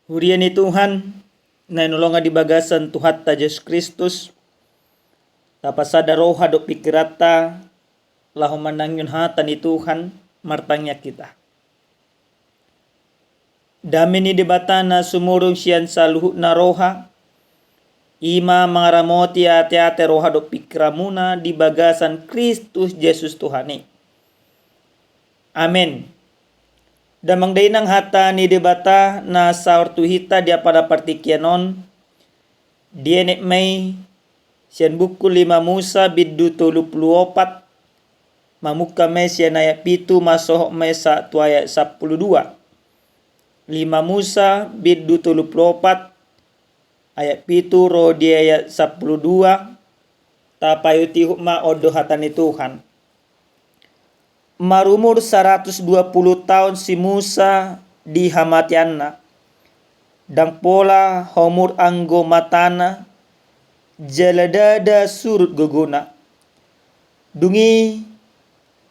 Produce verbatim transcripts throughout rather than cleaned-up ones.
Huria ni Tuhan, na hinaholongan di bagasan Tuhanta Jesus Kristus, tapasada roha dohot pingkiranta, laho manangihon hata ni Tuhan, martangiang hita. Dame ni Debata na sumurung sian saluhutna roha, i ma mangaramoti ateate roha dohot pingkiranmuna di bagasan Kristus Jesus Tuhan i. Amen. Damang dainang, hata ni Debata na saor tu hita di apala partingkian on, dienet ma i sian buku lima Musa bindu tolu pulu opat, mamungka ma i sian ayat pitu, masohot ma i sahat tu ayat sampulu dua. Lima Musa bindu tolu pulu opat, ayat pitu ro di ayat sampulu dua. Tapaihutihut ma, on do hata ni Tuhan. Marumur saratus dua pulu taon si Musa di hamateanna. Ndang pola homur anggo matana, jala ndada surut gogona. Dung i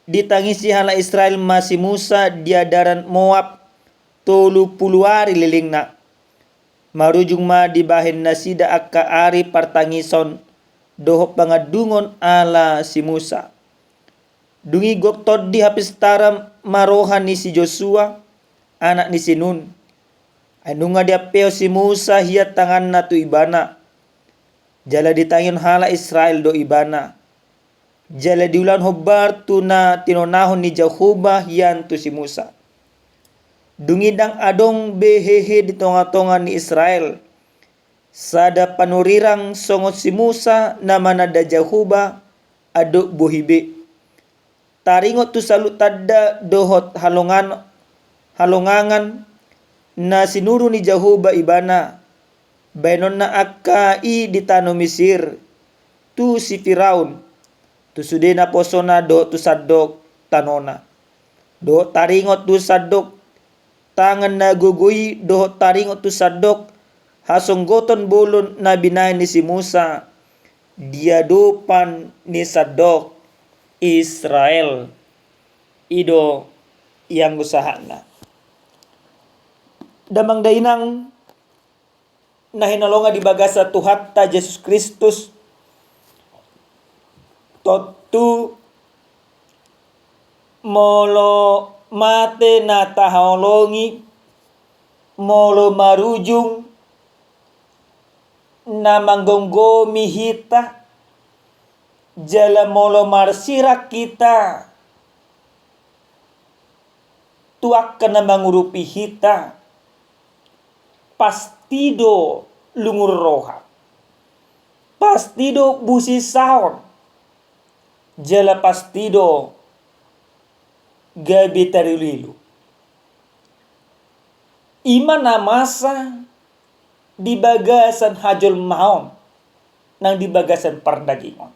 ditangisi halak Israel ma si Musa di adaran Moab tolu pulu ari lelengna. Marujung ma dibahen nasida angka ari partangison dohot pangandungon ala si Musa. Dung i gok tondi hapistaran ma roha ni si Josua, anak ni si Nun. Ai nunga diampehon si Musa hian tanganna tu ibana, jala ditangihon halak Israel do ibana. Jala diulahon hombar tu na tinonahon ni Jahowa hian tu si Musa. Dung i ndang adong be hehe di tongatonga ni Israel sada panurirang songon si Musa na mananda Jahowa, andok bohi be. Taringot tu saluhut tanda dohot halongan-, halongangan na sinuru ni Jahowa ibana, bahenonna angka i di tano Misir, tu si Firaun, tu sude naposona dohot tu sandok tanona. Dohot taringot tu sandok tangan na gogo i, dohot taringot tu sandok hasonggoton bolon na binahen ni si Musa di adopan ni sandok Israel. I do ianggo sahatna. Damang dainang na hinaholongan di bagasan Tuhanta Jesus Kristus, tontu molo mate na tahaholongi, molo marujung na manggomgomi hita, jala molo marsirang hita tu angka na mangurupi hita, pasti do lungun roha, pasti do busisaon, jala pasti do gabe tariluilu. I ma na masa di bagasan hajolmaon nang di bagasan pardagingon.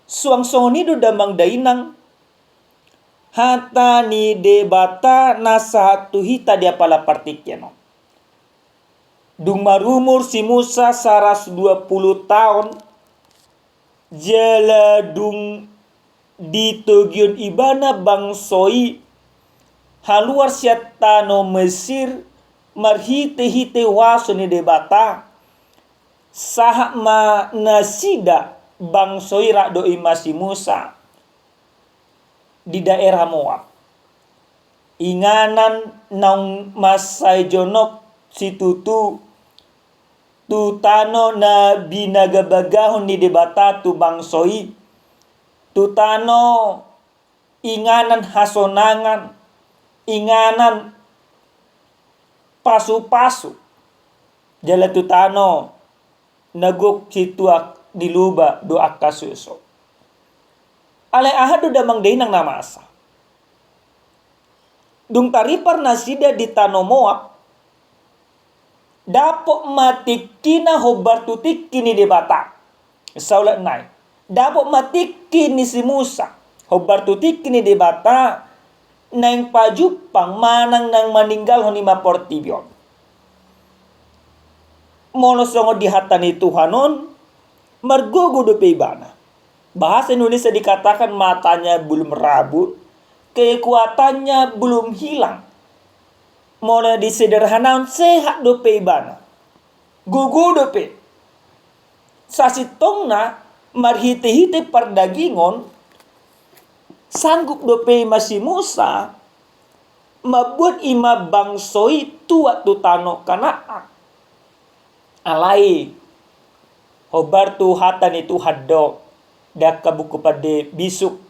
Suang songon i do damang dainang hata ni Debata na sahat tu hita di apala partingkian on. Dung marumur si Musa saratus dua pulu taon, jala dung ditogihon ibana bangso i haluar sian tano Mesir marhitehite huaso ni Debata, sahat ma nasida bangso i rap dohot i ma si Musa di daerah Moab, inganan naung mansai jonok situtu tu tano na binagabagahon ni Debata tu bangso i, tu tano inganan hasonangan, inganan pasupasu, jala tu tano na gok situak ni luba dohot angka suso. Alai aha do damang dainang na masa? Dung taripar nasida di tano Moab, dapot ma tingkina hombar tu tingki ni Debata. Saulak nai, dapot ma tingki ni si Musa hombar tu tingki ni Debata, naeng pajumpang manang naeng maninggalhon i ma portibi on. Molo songon di hata ni Tuhan on, margogo dope ibana. Bahasa Indonesia dikatakan matanya belum rabun, kekuatannya belum hilang. Molo disederhanahon, sehat dope ibana, gogo dope. Sasintongna marhite-hite pardagingon, sanggup dope ima si Musa mambuat ima bangso i tuat tu tano Kanaan. Alai hombar tu hata ni Tuhan do di angka buku pande bisuk,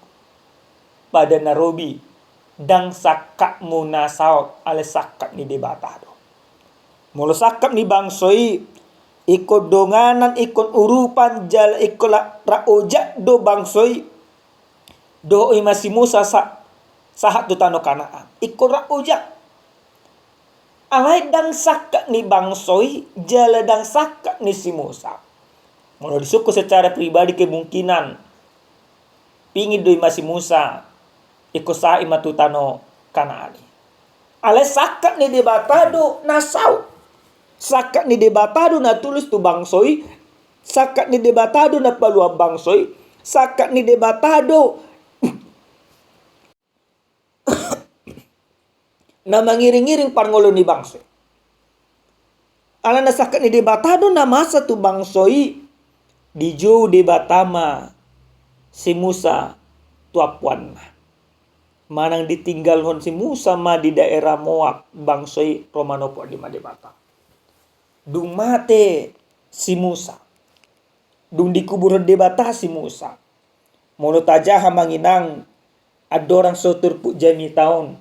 pada na robi, ndang sangkapmu na saut, alai sangkap ni Debata do. Molo sangkap ni bangso i, ingkon donganan, ingkon urupan, jala ingkon la-, rap ojak do bangso i dohot ima si Musa sa-, sahat tu tano Kanaan. Ingkon rap ojak. Alai ndang sangkap ni bangso i, jala ndang sangkap ni si Musa. Molo disungkun secara pribadi, kemungkinan pingin do ima si Musa ingkon sahat ima tu tano Kanaan i. Alai sangkap ni Debata do na saut. Sangkap ni Debata do na tulus tu bangso i. Sangkap ni Debata do na paluahon bangso i. Sangkap ni Debata do na mangiring-iring parngoluon ni bangso i. Alana sangkap ni Debata do na masa tu bangso i, dijou Debata ma si Musa tu ampuanna. Manang ditinggalhon si Musa ma di daerah Moab bangso i, ro manopot di ma Debata. Dung mate si Musa, dung dikuburhon Debata si Musa. Molo tajaha amang inang, andorang so turpuk jamita on,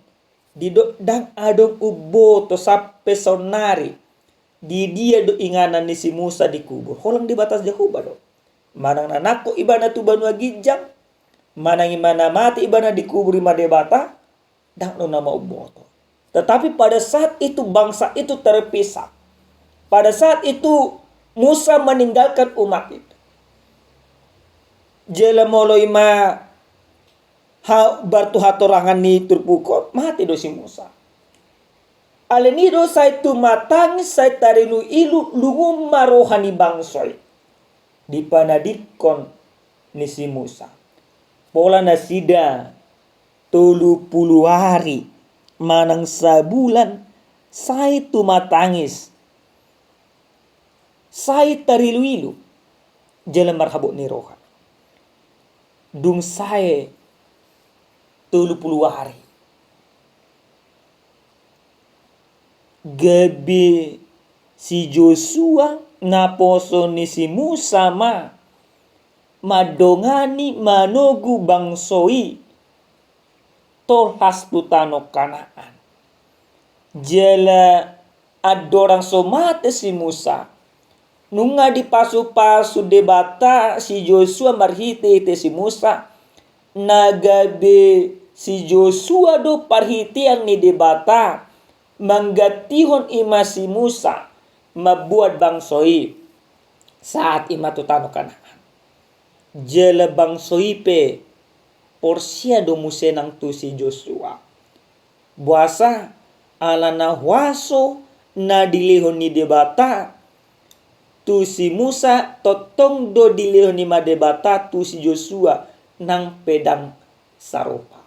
didok ndang adong umboto sampe saonnari di dia do inganan ni si Musa dikubur. Holang di batas Jahowa do. Manang na nangkok ibana tu banua ginjang, manang ima na mate ibana dikubur ima Debata, ndang do na maumboto. Tetapi pada saat itu bangsa itu terpisah. Pada saat itu Musa meninggalkan umat itu. Jala molo ima ha-, bar tu hatorangan ni turpuk on, mate do si Musa. Alani i do sai tumatangis, sai tarilu-ilu, lungun ma roha ni bangso i. Dipanadingkon ni si Musa. Pola nasida tolu pulu ari manang sabulan sai tumatangis, sai tarilu-ilu, jala marhabot ni roha. Dung sae tolu pulu ari, gabe si Josua naposo ni si Musa ma mandongani manogu bangso i tolhas tu tano Kanaan. Jala andorang so mate si Musa, nunga dipasu-pasu Debata si Josua marhite-hite si Musa, na gabe si Josua do parhitean ni Debata manggantihon ima si Musa mambuat bangso i sahat ima tu tano Kanaan. Jala bangso i pe porsea do muse nang tu si Josua. Boasa? Alana huaso na dilehon ni Debata tu si Musa, tongtong do dilehon ima Debata tu si Josua nang pe ndang sarupa.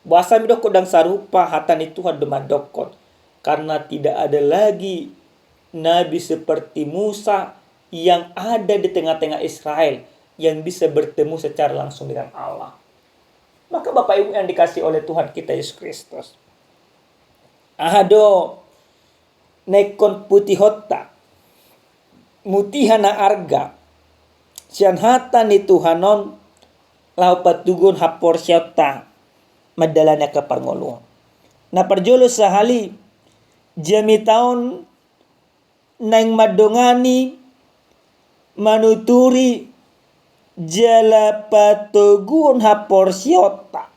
Boasa ma didokkon ndang sarupa? Hata ni Tuhan do mandokkon, karena tidak ada lagi nabi seperti Musa yang ada di tengah-tengah Israel, yang bisa bertemu secara langsung dengan Allah. Maka Bapak Ibu yang dikasihi oleh Tuhan kita Yesus Kristus, aha do na ingkon putihonta, mutiha na arga sian hata ni Tuhan on laho patoguhon haporseaonta mandalani angka parngoluon? Na parjolo sahali, jamita on naeng mandongani, manuturi, jala patoguhon haporseaonta.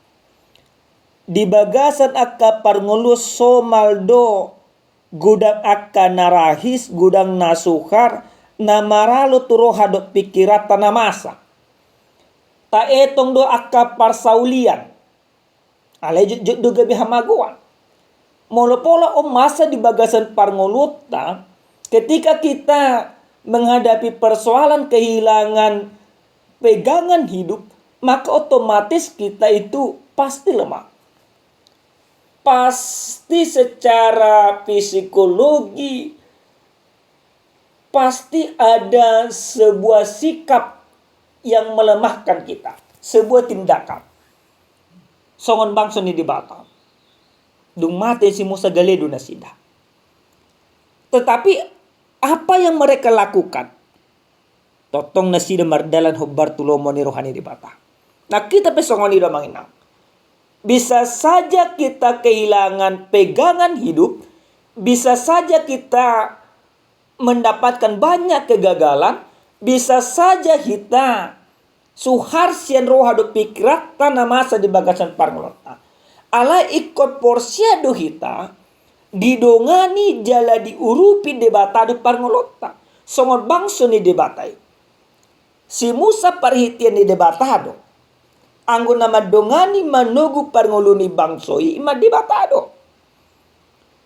Di bagasan angka parngoluon somal do godang angka na rahis, godang na suhar, na maralo tu roha dohot pingkiranta na masa. Taetong do angka parsaulian. Alai jotjot do gabe hamagoan. Molo pola on masa di bagasan parngoluonta, ketika kita menghadapi persoalan kehilangan pegangan hidup, maka otomatis kita itu pasti lemah. pasti secara psikologi, pasti ada sebuah sikap yang melemahkan kita, sebuah tindakan. Songon bangso ni Debata. Dung mate si Musa gale do nasida. Tetapi apa yang mereka lakukan? Tongtong nasida mardalan hombar tu lomo ni roha ni Debata. Nah, kita pe songon i do, Amang Inang. Bisa saja kita kehilangan pegangan hidup, bisa saja kita mendapatkan banyak kegagalan, bisa saja hita suhar sian roha dohot pikiranta na masa di bagasan parngoluonta. Alai ingkon porsea do hita, didongani jala diurupi Debata do parngoluonta. Songon bangso ni Debata i. Si Musa parhitean ni Debata do. Anggo na mandongani manogu parngoluon ni bangso i, ima Debata do.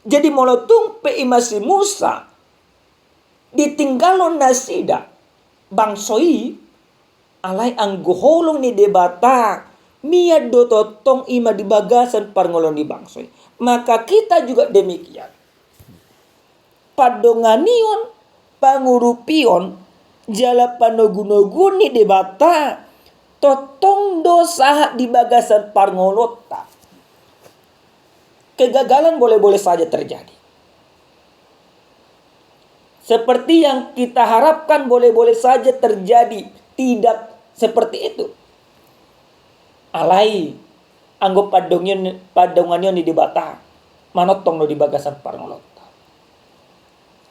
Jadi molo tung pe ima si Musa ditinggalhon nasida bangso i, alai anggo holong ni Debata, mian do tongtong ima di bagasan parngoluon ni bangso i. Maka kita juga demikian. Pandonganion, pangurupion, jala panogunoguon ni Debata, tongtong do sahat di bagasan parngoluonta. Kegagalan boleh-boleh saja terjadi. Seperti yang kita harapkan boleh-boleh saja terjadi. Tidak seperti itu. Alai, anggo pandongion-, pandonganion ni Debata, manongtong do di bagasan parngoluonta.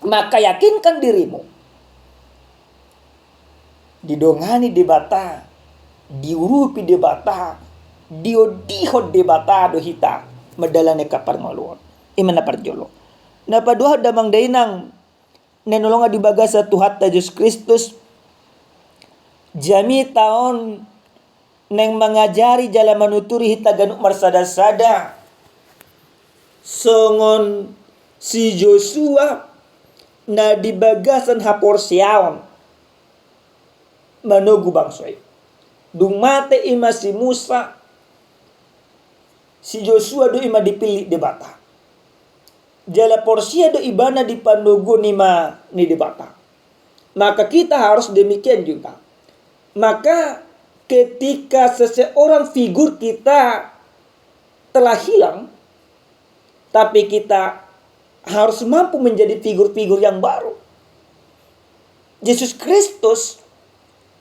Maka yakinkan dirimu. Didongani Debata, diurupi Debata, diondihon Debata do hita mandalani angka parngoluon. Ima na parjolo. Na paduahon damang dainang, na hinaholongan di bagasan Tuhanta Jesus Kristus, jamita on naeng mangajari jala manuturi hita ganup marsadasada. Songon si Josua na di bagasan haporseaon manogu bangso i. Dung mate ima si Musa, si Josua do ima dipillit Debata. Jala porsea do ibana di panoguon ima ni Debata. Maka kita harus demikian juga. Maka ketika seseorang figur kita telah hilang, tapi kita harus mampu menjadi figur-figur yang baru. Jesus Kristus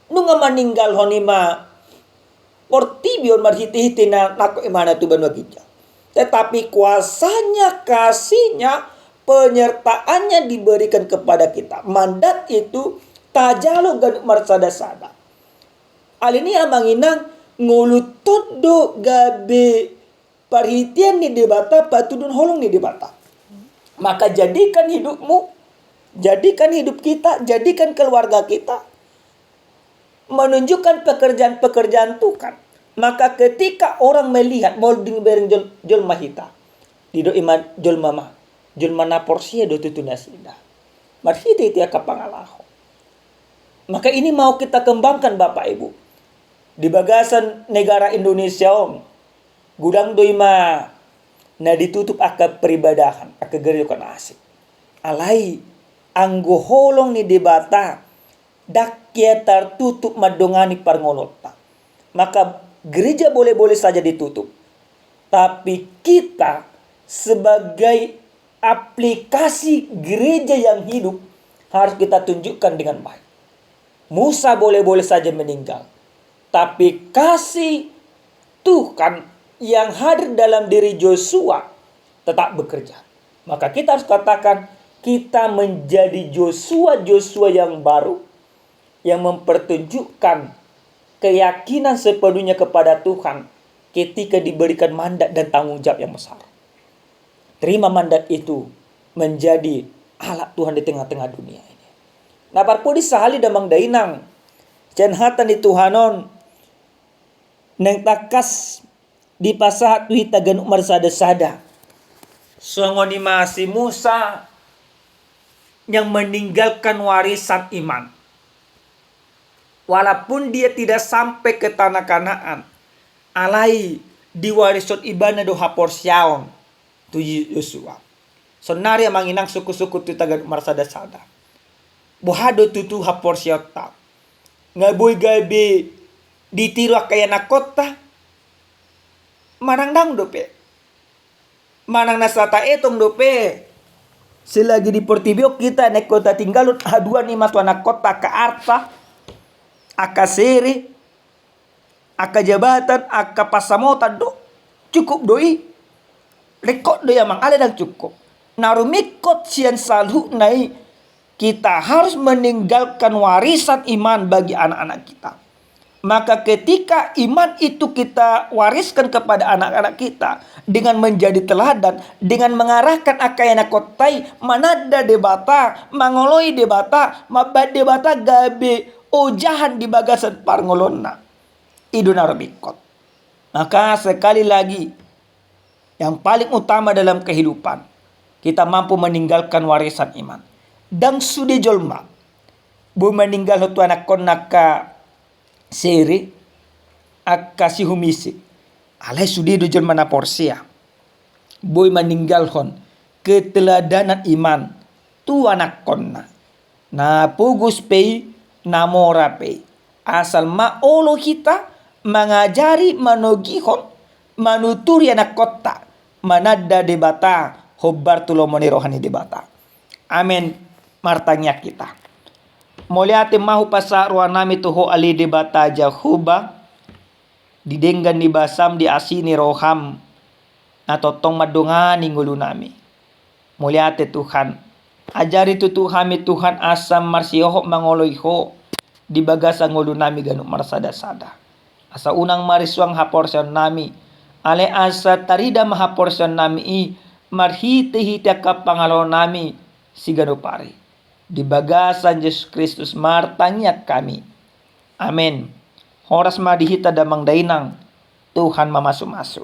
nunga maninggalhon ima portibi on marhitehite na nangkok ibana tu banua ginjang. Tetapi kuasanya, kasihnya, penyertaannya diberikan kepada kita. Mandat itu tajalo ganup marsadasada. Alani i amang inang, ngolu tot do gabe parhitean ni Debata, patuduhon holong ni Debata. Maka jadikan hidupmu, jadikan hidup kita, jadikan keluarga kita menunjukkan pekerjaan-pekerjaan Tuhan. Maka ketika orang melihat, molo dibereng jol-, jolma hita, didok ima jolma ma, jolma na porsea do tutu nasida. Marhitehite angka pangalaho. Maka ini mau kita kembangkan, Bapak Ibu. Di bagasan negara Indonesia on, godang do ima na ditutup angka peribadahan, angka gereja on asing. Alai, anggo holong ni Debata, ndang hea tartutup mandongani parngoluonta. Maka gereja boleh-boleh saja ditutup. Tapi kita sebagai aplikasi gereja yang hidup harus kita tunjukkan dengan baik. Musa boleh-boleh saja meninggal, tapi kasih Tuhan yang hadir dalam diri Josua tetap bekerja. Maka kita harus katakan, kita menjadi Josua-Josua yang baru, yang mempertunjukkan keyakinan sepenuhnya kepada Tuhan ketika diberikan mandat dan tanggung jawab yang besar. Terima mandat itu menjadi alat Tuhan di tengah-tengah dunia ini. Na parpudi sahali damang dainang, sian hata ni Tuhan on, naeng tangkas dipasahat tu hita ganup marsadasada. Songon i ma si Musa yang meninggalkan warisan iman. Walaupun dia tidak sampai ke tanah Kanaan, alai diwarishon ibana do haporseaon. tu Yosua. Saonnari amang inang sungkun-sungkun tu hita ganup marsada-sada. Boha do tutu haporseaonta? Nga boi gabe ditiru angka ianakhonta? Manang ndang dope. Manang na so taetong dope. Selagi di portibi on hita na ingkon tatinggalhon haduan i ma tu anakhonta, angka arta, angka sere, angka jabatan, angka pansamotan do. Cukup do i. Ringkot do i amang, alai ndang cukup. Na rumingkot sian saluhutna i, kita harus meninggalkan warisan iman bagi anak-anak kita. Maka ketika iman itu kita wariskan kepada anak-anak kita dengan menjadi teladan, dengan mengarahkan angka ianakhonta i mananda Debata, mangoloi Debata, mambahen Debata gabe ojahan di bagasan parngoluonna. I do na rumingkot. Maka sekali lagi, yang paling utama dalam kehidupan, kita mampu meninggalkan warisan iman. Ndang sude jolma boi maninggalhon tu anakhonna angka sere, angka sihum ise. Alai sude do jolma na porsea boi maninggalhon keteladanan iman tu anakhonna. Na pogos pe i, na mora pe i. Asal ma olo hita mangajari, manogihon, manuturi anakhonta mananda Debata, hombar tu lomo ni roha ni Debata. Amen. Martangiang hita. Mauliate ma hupasahat rohanami tu Ho ale Debata Jahowa, di denggan ni basam, di asi ni roham, na tongtong mandongani ngolunami. Mauliate Tuhan. Ajari tutu hami Tuhan asa marsihohot mangoloi Ho di bagasan ngolunami ganup marsada-sada. Asa unang marisuang haporseaonnami, alai asa tarida ma haporseaonnami i marhite-hite angka pangalaonami siganup ari. Di bagasan Jesus Kristus martangiang hami. Amen. Horas ma di hita damang dainang, Tuhan mamasu-masu.